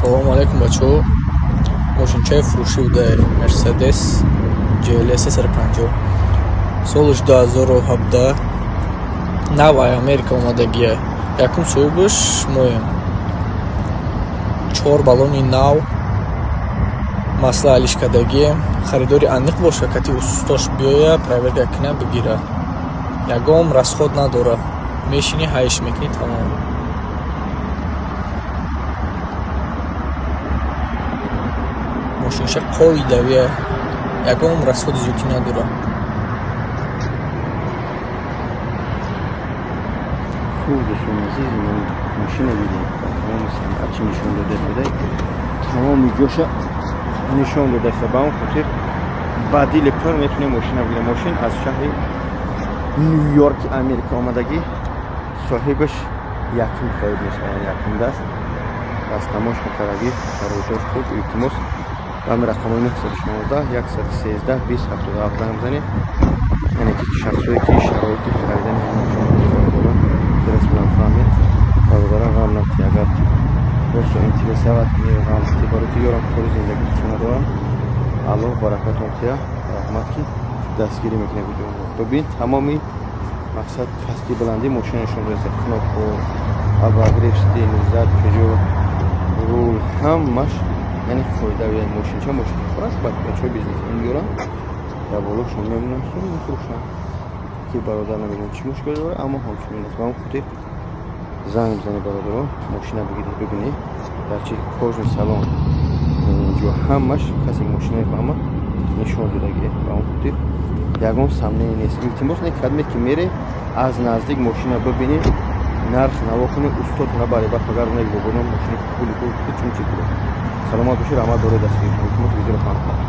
Салому алейкум, бачаҳо. Мошинчаи фурӯшӣ буда Mercedes GLS 350. Солаш 2017. Нав ай Америка омадагия. Якум соҳибаш моем. 4 баллони нав. Масла алиш кардагием. Харидори аниқ боша, кати устош биёя, проверка кина бигира. Ягон расход надора. Мешини ҳайш мекунӣ, тамом. Мошинша қоидавия, ягон расходи зиёдӣ надора. Хуб, дӯстони азиз, мошина дидем, тамоми санъат нишон дода шуда, тамоми ҷоша нишон дода шуда. Ба он хотир ба дили пур метавонем мошина бигирем. Мошин аз шаҳри Нью-Йорки Америка омадагӣ, соҳибаш якум соҳиб мешавад, яъне якум даст дастамошка кардагӣ, шароитош хуб. Илтимос, ба ҳамин рақамҳои 916 113 20 77 занг бизанед. Яъне ки шахсое ки шароити харидани ҳамин доранд, дуруст фаҳмед. Бародарам, ғам натӣ, агар просто интересовать кунӣ, ғам натӣ, барои ки ёрам кори зиндагӣ надорам. Аллоҳ баракатон тия, раҳмат ки дастгирӣ мекунед видеоро. Бибин, тамоми мақсад пасти баландӣ мошина нишон додааст. Кнопко, обогрев сидений, зад, пежо, рул, ҳамаш яъне фоида. Мошинча мошин хӯраш, бачаҳои бизнесмен меёранд, дар болошон мемонанд, сур мефурӯшанд. Ки бародар намедонам чӣ мушкиле дорад, аммо ҳамчунин аст. Ба он хотир занг бизанед, бародаро, мошина бигиред, бибинед дар чи кожаный салон, инҷо ҳамаш касе мошина мефаҳмад нишон додагӣ. Ба он хотир ягон сомнение нест. Илтимос, не кадме ки мере, аз наздик мошина бибинед, нарх наво кунед, устодона баре ба пагар не бобоҷон мошини пули пул чун чи пул. Саломат бошед, раҳмат барои дастгиритон. Илтимос, видеоро паҳн кунед.